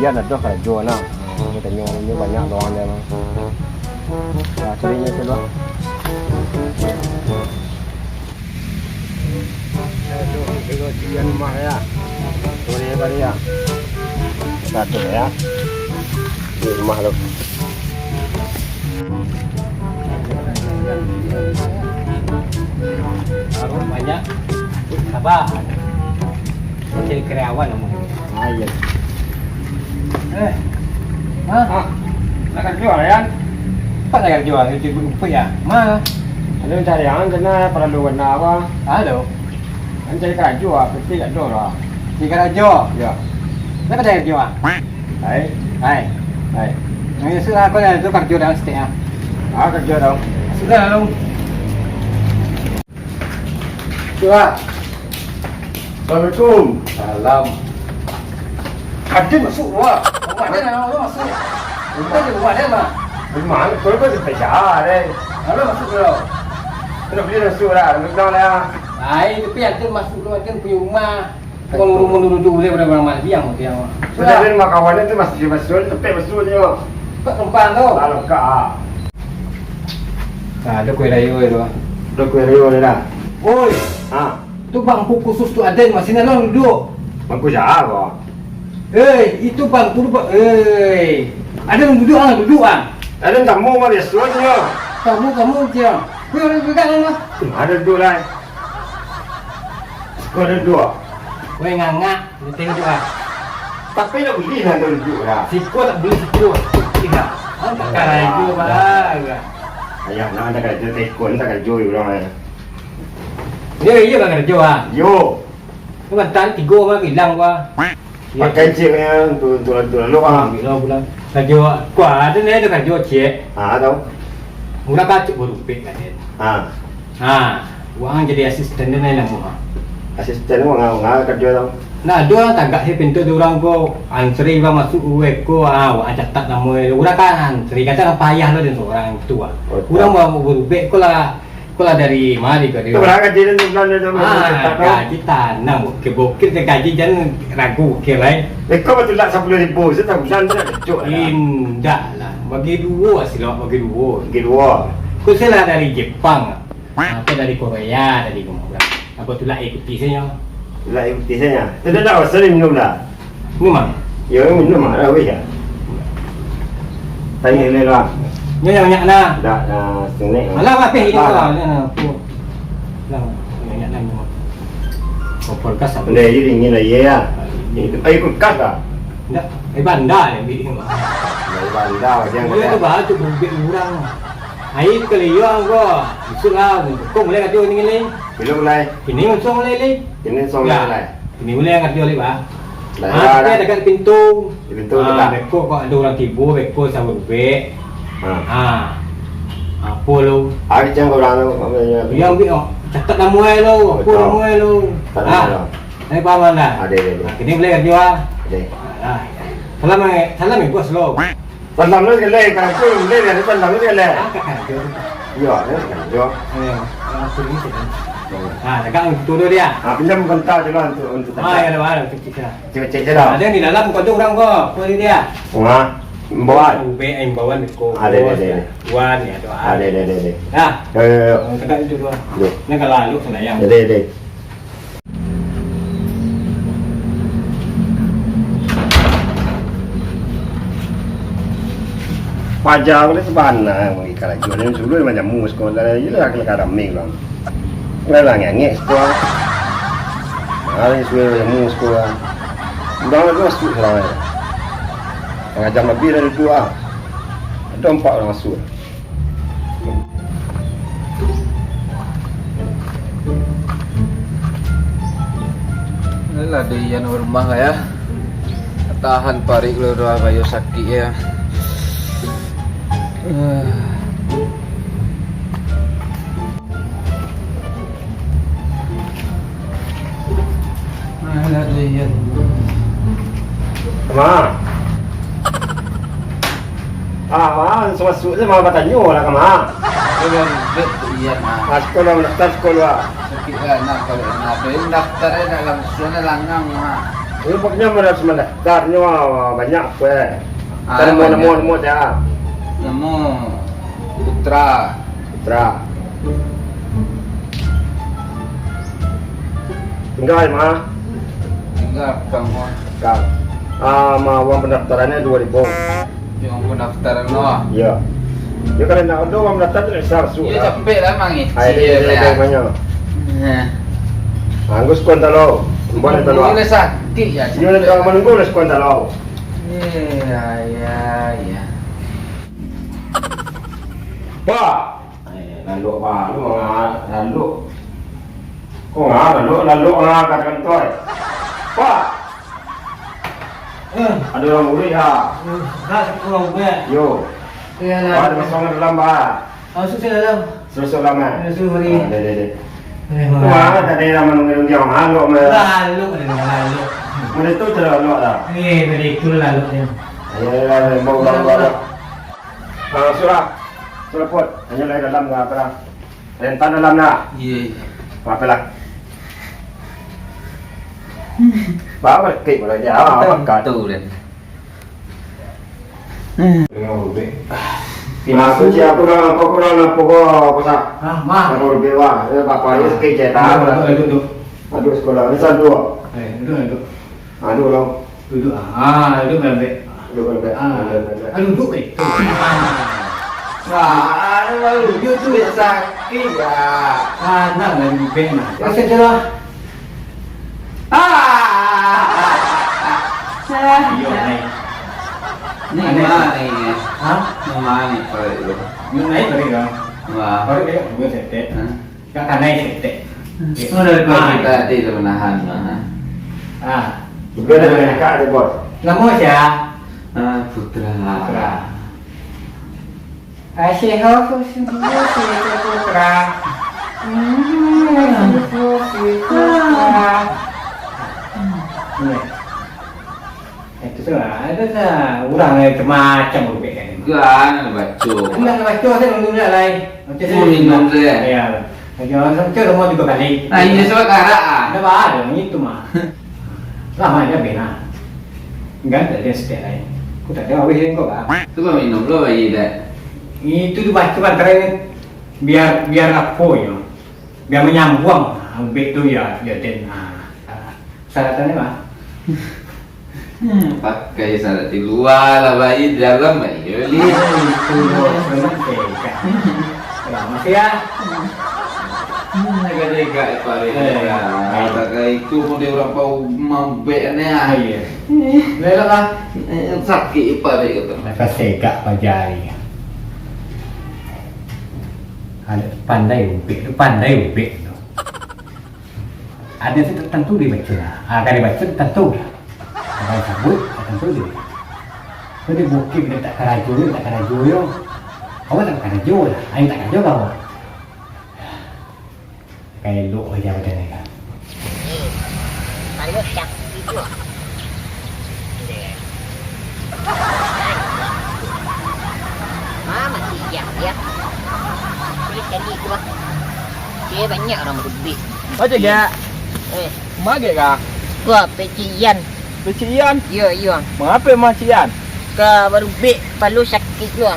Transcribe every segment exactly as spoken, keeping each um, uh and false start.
Pian ado karajo nah. Batanyo inyo banyak doang dia mah. Nah, cari inyo tu lah. Aduh, itu dia rumah ya. Tu dia tadi ya. Satu ya. Di rumah tu. Baru banyak. Sabar. Jadi karyawan namonyo. Ah, iya. Eh. Hah? Ah, nak karajo, Yan? Apa nak karajo? Itu ibu rumput ya? Ma? Ado cari ang, kena paralu warna apa? Halo. Kan cari karajo, ah, pasti ado lah. Cari karajo? Ya. Kenapa cari karajo, ah? Hai. Hai. Hai. Nah, ya sudah, aku dah tu karajo dalam setik, ah. Ah, karajo dong. Sudah, dong. Sudah. Assalamualaikum. Salam. Aden masuk, Wak. Rumah Aden, Aden masuk. Rumah Aden, rumah Aden, Wak. Di mana? Kau kau sampai jahat, eh. Aden masuk dulu. Kena beli masuk lah, duduk down lah. Ai, tapi Aden masuk dulu, Aden punya rumah. Kalau rumah dulu dulu, boleh, boleh, boleh, diam, diam. Sudah. Sudah, Aden rumah kawan tu masuk, masuk, sampai masuk je. Kau tumpang tu. Lalu kak. Nah, ada kuih rayo tu. Ada kuih rayo dia dah. Oi. Ha. Tu bangku khusus tu Aden, masih nak duduak. Bangku siapa? Hei, itu bangku tu, Pak. Hei. Aden duduak ah, duduak ah. Aden tamu mah biasonyo. Tamu, tamu, cia. Kuih rayo pegang lah. Ada duduk lah. Kau ada duduk. Weh, ngangak. Ni tengok tu ah. Tapi nak beli lah duduk lah. Siko tak beli siko. Tidak. Angkat karai tu, bah. Ayah, nak ada kerja tekon, tak kerja orang, eh. Yo, iyo lah kerja, ah. Yo. Ni bantal tigo mah hilang, bah. Pakai cik yang tu, tu, tu, lalu, ah. Ambil lah pulang. Kerja, kuah ada ni, ada kerja, cik. Ah, tahu. Murah kacuk baru pek, kan, dia. Ah. Ha, wak ang jadi asisten den lai lamo, ha. Asisten wak ang, wak ang karajo tu? Nah, ado urang tagak se pintu tu urang ko, antri urang masuk, weh ko, ha, wak ang catat namo e. Urang kan antri, kadang payah lo den surang tu, ha. Oh, urang baru, baru bek ko lah, ko lah dari mari ko. Tu bara gaji den bulan tu? Ha, gaji tanang, bukir-bukir den gaji jan ragu, bukir lai. Eh, ko batulak sapuluah ribu sabulan tu nak kecok lah. Indak lah, bagi duo, silap bagi duo. Bagi duo. Ko se lah dari Jepang. Ha, ko dari Korea tadi ko mah urang. Apo tu lah ikuti sajo. Lah ikuti sajo. Tidak ada rasa ni minum dah. Minum ah? Ya, minum ah, dah weh ya. Tanya ni lah. Nyo yang banyak nah. Dah, dah, sini. Alah, habis ini lah. Lah, banyak nah minum. Kompor gas apa? Boleh je dingin lah, iya ya. Ini tu air kulkas lah. Ndak, air banda yang bikin. Air banda, dia tu bah tu bubik urang. Ai, kaliang ko. Bisuak lah, kau mulai kata ni lai. Belum mulai. Kini langsung mulai lai. Kini langsung mulai. Kini mulai kata lai, bah. Lah, ah, ya, tapi dah. Dekat pintu. Di pintu ah, dekat. Beko kok ada urang tibo, beko sawo bek. Ha. Ha. Apo lo? Ari cang kau urang tu, apa namanya? Dia ambil, oh, catat namo ai lo. Apo namo ai lo? Catat namo ai lo. Ai, paham dah? Ade, ade, ade. Ha, kini mulai kata, ah. Ade. Ah, salam, eh, salam, eh, bos lo. Tanam lu sekali, karajo lu, dia ada tanam lu sekali. Angkat karajo tu. Iyo, yo, karajo. Ayo, langsung ni saja. Hmm. Ha, cakap untuk tu dia. Ha, pinjam kontak je lah untuk, untuk. Ah, ya lah, untuk kita. Cek-cek je lah. Ada di dalam kau tu urang ko, ko ni dia. Wah, imbauan. Ubek imbauan ko. Ada, ada, ada. Wan ya tu. Ada, ada, ada, ada. Ha. Yo, yo, yo. Cakap itu dulu. Yo. Ni kalau lu senayang. Ada, ada. Paja ko tu sabana mangikal ajo, dan suruh macam mus ko, dan iyo lah kena karami bang. Lah lah ngangek ko. Hari suruh macam mus ko. Udah lah masuk sekarang ni. Tangah jam lebih dari dua. Ada empat orang masuk. Alah, Dian rumah lah ya. Tahan parik lu, udah bayo sakik ya. Alah, Dian. Ma. Ah, ma, masuk-masuk se ma batanyo lah ka ma. Iyo, ribet tu, iyo, ma. Ah, sikola, mandaftar sikola. Sakik lah, nak, kalau nak, ado yang daftar, eh, nak langsuang, eh, langang, ma. Ini pokoknya harus mendaftarnya banyak apa? Ah, namo, banyak. Namo, namo siapa? Namo Putra. Putra. Tinggal di mana? Tinggal Kang. Kang. Ah, ma, uang pendaftarannya dua ribu. Uang pendaftaran lo. Iya. Ya, kalau nak ada uang pendaftar tu, nak bisa masuk. Iya, lah. Capek lah, Mang, eh. Ayo, iya, iya, iya, banyak. Nah. Anggus kuan talo. Buat talo. Boleh sakit ya. Iya, capek. Kalau menunggu, lah kuan talo. Iya, iya, iya. Pak! Eh, lalok baru, lalok. Kok ngah lalok, lalok ngah katakan tu, eh? Pak! Eh. Ada orang murid, ha? Eh, dah, sepuluh orang murid. Yo. Iyalah. Wah, ada kosong dalam, bah. Masuk saya dalam. Suruh dalam, eh? Ya, suruh mari. Ah, deh, deh, deh. Eh, tu mah, tak ada yang menunggu-nunggu, lalok mah. Lalok, lalok, lalok. Mana tu cara lalok dah? Eh, dari itu laloknya. Ayo, ayo, ayo, bawa, bawa, bawa. Ah, sudah. Sudah, Put. Hanya lahir dalam, nggak apa dah. Rentan dalam dah. Iya, iya. Apa lah? Bawa kek bola dia. Ah, makan. Tentu, dan. Dengan Rubik. Aku siapa kurang apa, kurang apa kau, apa tak? Ah, mah. Sama Rubik, wah. Ya, bapak dia sekejap, tak. Duduk, duduk, duduk. Aduh, sekolah. Ini satu. Eh, duduk, duduk. Aduh, Long. Duduk, ah. Ah, duduk, Rubik. Duduk, Rubik. Ah. Duduk, Rubik. Ah, duduk, eh. Wah, aduh, baru duduk tu sakit, ya. Ah, nah, Rubik, nah. Rasa cerah. Ah! Iyo, naik. Ni naik. Mana ni? Hah? Mana ni parik tu? Ni naik parik tu. Wah. Parik dia, dua setek. Hah? Kak kanai setek. Hmm. Sudah dua setek. Tadi tu menahan, ha. Ah. Bukan ada kak ada bos. Nama siapa? Ah, Putra. Putra. Asyiho susu susu putra. Hmm, susu susu putra. Ini. Itu tu lah, ada lah. Urang lain macam-macam Rubik kan. Kan, baco. Enggak baco, saya minum dah lain. Macam saya minum dah. Ya. Lagi orang macam rumah juga balik. Ah, iya, sebab karak, ah. Ada apa ada, itu mah. Lama aja bina. Enggak ada dia setiap lain. Aku tak ada awih yang kau, ah. Tu kau minum lo, bayi dah. Itu tu baca bantaran biar, biar apa ya? Biar menyambung. Ah, ubek tu ya, ya den. Ah, ah. Syaratannya mah. Hmm, pakai salat di luar lah, bayi di dalam, bayi beli. Itu loh, memang tega. Selamat ya. Hmm, tega-tega, eh, Pak Reza. Eh, baik. Pakai itu pun dia orang bau mambek ni, ah. Ah, iya. Belok lah. Eh, sakit, Pak Reza. Lepas tega, Pak Jari. Ada pandai ubek tu, pandai ubek tu. Ada tu tantu dibaco lah. Ah, kalau dibaco tantu lah. Kalau disabut, tantu dia. Kalau dia bukit, dia tak karajo, dia tak karajo, yo. Awak tak karajo lah. Ayo tak karajo kau. Kayak elok aja macam ni kan. Kalau tak itu. Ah, masih diam, diam. Boleh cari tu, ah. Dia banyak orang berubik. Macam gak? Eh. Magek kah? Kau, Pecik Ian. Pecik Ian? Yo, yo. Mengapa mah Cik Ian? Ka barubik, palu sakik juo.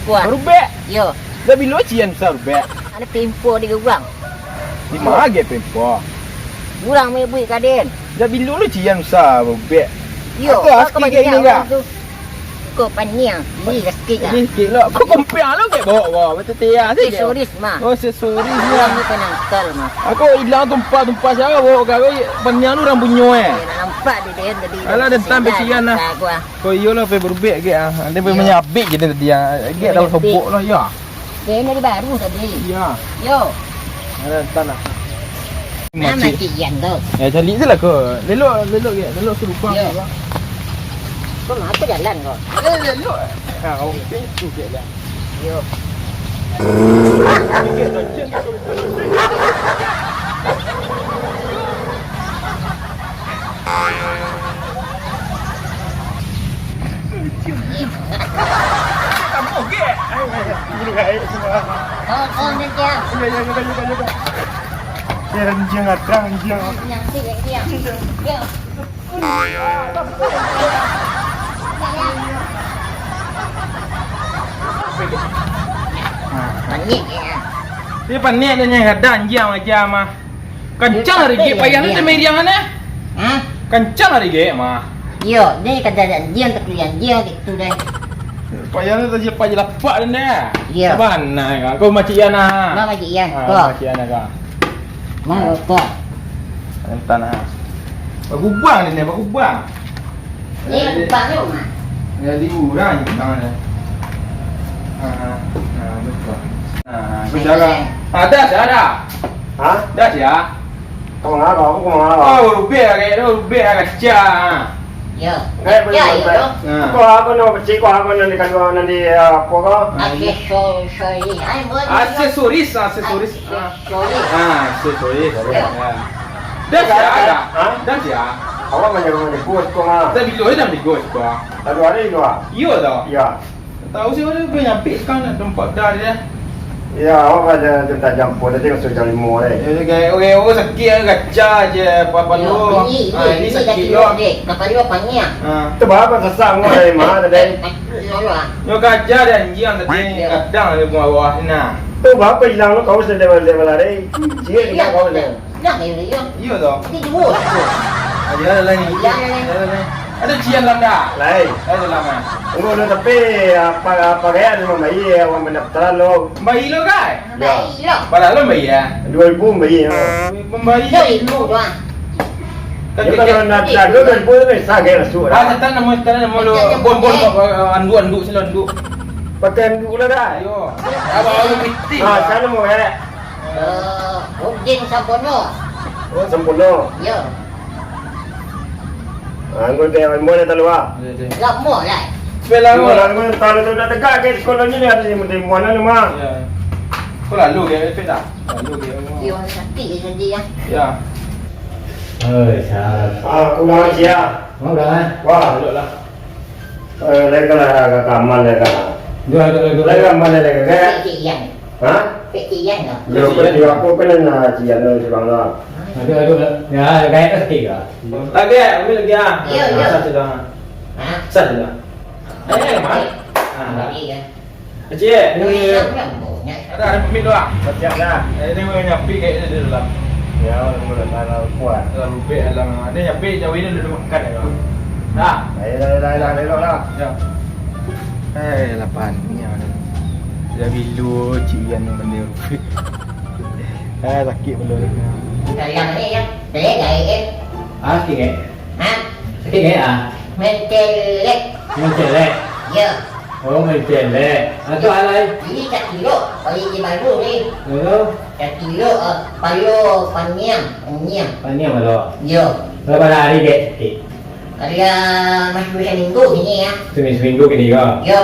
Kau. Barubik? Yo. Dah bilo Cik Ian usah rubik? Ada pimpo di gubang. Di ma age pimpo? Urang mai buik ka den. Dah bilo lu Cik Ian usah rubik? Yo, aku, aku aski banyak ni, orang tu. Kau paniang, ni sakik ah. Ni sakik lah. Kau kompiang lu kek bawa, bawa. Betul tiang saja. Aksesoris mah. Oh, aksesoris mah. Urang ni penangkal mah. Aku hilang tumpah-tumpah siapa bawa kau, paniang lu urang punyo eh. Eh, nak nampak di den tadi. Alah, den tambah Cik Ian lah. Kau iyo lah, pai barubik age ah. Dia pai manyabik je tadi ah. Age dah sobok lah, ya. Dia dari baru tadi. Iya. Yo. Ada tanah. Nah, Makcik. Makcik Yan tu. Ya, cari je lah ko. Lelok, lelok je. Lelok serupa. Yo. Kau nak apa jalan kau? Eh, lelok. Ah, okey tu je lah. Yo. Oh, oh, nanti ya. Ya, ya, ya, ya, ya. Ya, anjing ada, anjing. Yang si, yang si, ya. Ya. Panik. Dia panik, dia nyo gadang anjiang aja mah. Kancang lah rigek, payah tu. Hah? Kancang lah rigek mah. Iyo, ni kada ada anjiang, tapi anjiang gitu deh. Payah tu tadi apa je lapak dan deh. Iyo. Sabar nah, kau macik Ian ah. Mah macik Ian, ah, kau. Macik Ian ah, kau. Mah kau. Rentan ah. Bagubang ni, bagubang. Ni bagubang tu mah. Jadi urang je tangan dia. Ah, ah, betul. Ah, betul. Ada, ada. Hah? Dah siap. Kau mangapa? Aku kau mangapa? Oh, rubik lah kayak tu, rubik lah kaca. Ya. Kayak boleh. Ya, buat ya, baik. Ya. Ha. Kau apa nama pecik, kau apa nanti kalau nanti, ah, apa kau? Aksesoris. Ai, buat aksesoris, aksesoris. Aksesoris. Ah. Ah, aksesoris. Ya. Ya. Dah siap, ada. Ha? Dah siap. Awak banyak rumah di bos kau mah. Dah bilo dah di bos kau. Lalu hari dua. Iyo dah. Ya. Tahu sih, mana boleh nyampe sekarang nak tempat dah dia. Ya, awak ada tetap jam pun, nanti masuk jam lima deh. Ya, dia kayak, oke, oh, sakit kan, kaca je, apa-apa lu. Ah, ini sakit lu. Kepala panjang. Ah. Tu berapa sesak semua dari mana tadi? Eh, takut ya Allah. Yo kaca dia anjing tadi, kadang dia buang bawah ni nah. Tu berapa hilang lu, kau sudah lewat-lewat lari. Cik, kau sudah. Dah, iyo, iyo. Iyo toh. Tapi jauh. Ada lain. Ada lain. Ada cian dalam dah. Lain. Ada dalam ah. Enggak ada tapi apa, apa gaya ada membayi, orang pendaftaran lo. Bayi lo kai? Ya. Bayi lo. Pada lo bayi ya? Dua ribu membayi ya. Membayi. Dua ribu doang. Ya, kalau nak, nak dua ribu tu bisa gaya masuk. Ah, tentang nama, tentang nama lo. Bon, bon, bon, andu, andu, sila andu. Pakai andu lah dah. Yo. Abang lo pitik. Ah, sana mau eh. Eh, Udin Sampono. Oh, Sampono. Yo. Ah, anggo dia, anggo dia talu ah. Lamo lah. Sudah lamo. Anggo talu tu dah tegak ke sekolah ni, ada yang menteri muan anu mah. Ya. Kau lalu dia, efek dah. Lalu dia. Yo, sakit je tadi ya. Ya. Oi, salah. Ah, aku dah siap. Mau dah, eh? Wah. Duduklah. Eh, lai ka lah ka kamar lai ka. Duh, duh, duh, duh. Lai ka kamar lai ka, Kak? Pek Cian. Hah? Pek Cian lah. Yo, pek Cian. Aku kan nak Cian tu surang lah. Aduh, aduh, ya, kayak tu sakit lah. Lagi, ambil lagi ah. Iya, iya. Sah sudah. Hah? Sah sudah. Eh, Mak. Ah. Lagi ya. Acik, eh, ni. Ada, ada pamit dulu ah. Siap dah. Eh, ni mau nyapi kayak ni dulu lah. Ya, mula dalam kuat. Dalam rubik, dalam, ada nyapi jauh ini dulu makan ya. Dah. Dah, dah, dah, dah, elok lah. Ya. Eh, lapan ni ya. Dah bilu cik Ian ni benda rubik. Eh, sakit benda ni. Sayang ni ya. Saya jahit eh. Ah, sikit eh. Ha? Sakit eh, ah? Mencelek. Mencelek? Ya. Oh, mencelek. Ah, tu alai. Ini cak tilok, balik di baru ni. Lalu? Cak tilok, eh, palo paniang, paniang. Paniang palo? Ya. Berapa hari dek sakit? Ada masuk seminggu kini ya. Seminggu, seminggu kini ko? Ya.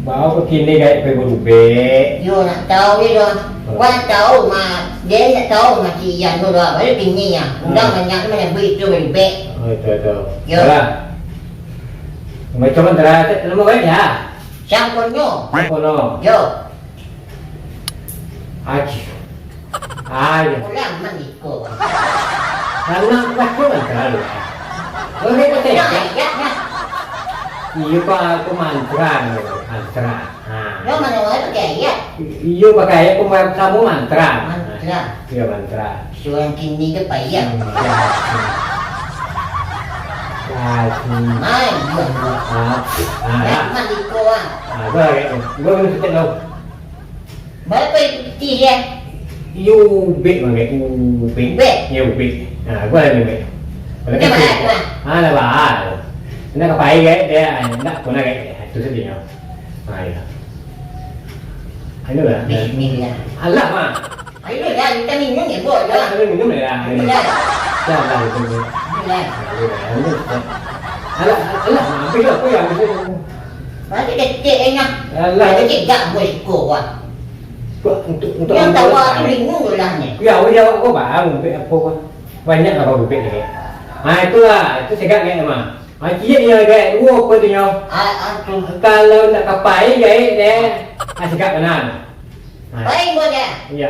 Baa kok kini gaek pai barubek? Yo, nak tahu je doh. Oh. Wah, tahu mah. Dia nak tahu mah si Ian tu doh. Baru kini ya. Hmm. Undang banyak tu mana buik tu barubek. Oh, itu, itu. Yo. Alah. Macam mana terasa? Nama baik ya? Sangkono. Sangkono. Yo. Aji. Ayo. Pulang mandi ko. Karena aku kan terlalu. Boleh kata ya? Iyo, Pak, aku mantra, mantra. Ha. Lo mana orang pakai ayat? Iyo, pakai ayat, aku man-, kamu mantra. Mantra. Iyo, mantra. Surang kini ke payah. Hmm, iyo. Ya, hmm. Mai, buang, buang. Ah, ah. Nak mandi ko, ah. Ah, gua, gua, gua, gua, gua, Berapa piti dia? Iyo ubek mangek, ubek. Ubek? Iyo ubek. Ha, gua lah ubek. Kalau macam mana tu, ah? Ha, lah bah. Nak ka pai gek dia, nak kona gek dia. Itu saja nyo. Ha, iyo. Ayo lah. Bismillah. Alah, mah. Ayo lah, kita minum ya, buat lah. Kita minum ya. Minum lah. Dah lah, itu. Minum lah. Alah, alah, mah. Ambil lah, aku yang ambil. Mari kecek enak. Alah. Mari kecek gak buat iko wah. Kok untuk, untuk yang tawa tu bingung lah ni. Ya, awak jawab kau bang, ubek apa kau? Banyak lah kau ubek ni. Ha, itulah, itu segak ni mah. Ha, ciek ni agak dua apa tu nyo? Ah, ah, tu. Kalau nak kapai gaek deh, ha, segak kanan. Ha. Baik buat ya. Iya.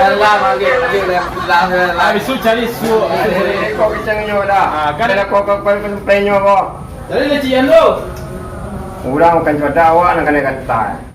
Alah, magek, magek lah. Lah, lah, lah. Ah, bisuak cari suok. Eh, kok kecang nyo dah? Ah, kan. Dah kok, kok, kok, kok, nyo kok. Cari lah cian tu. Urang makan cuadak, awak nak kanai gatai.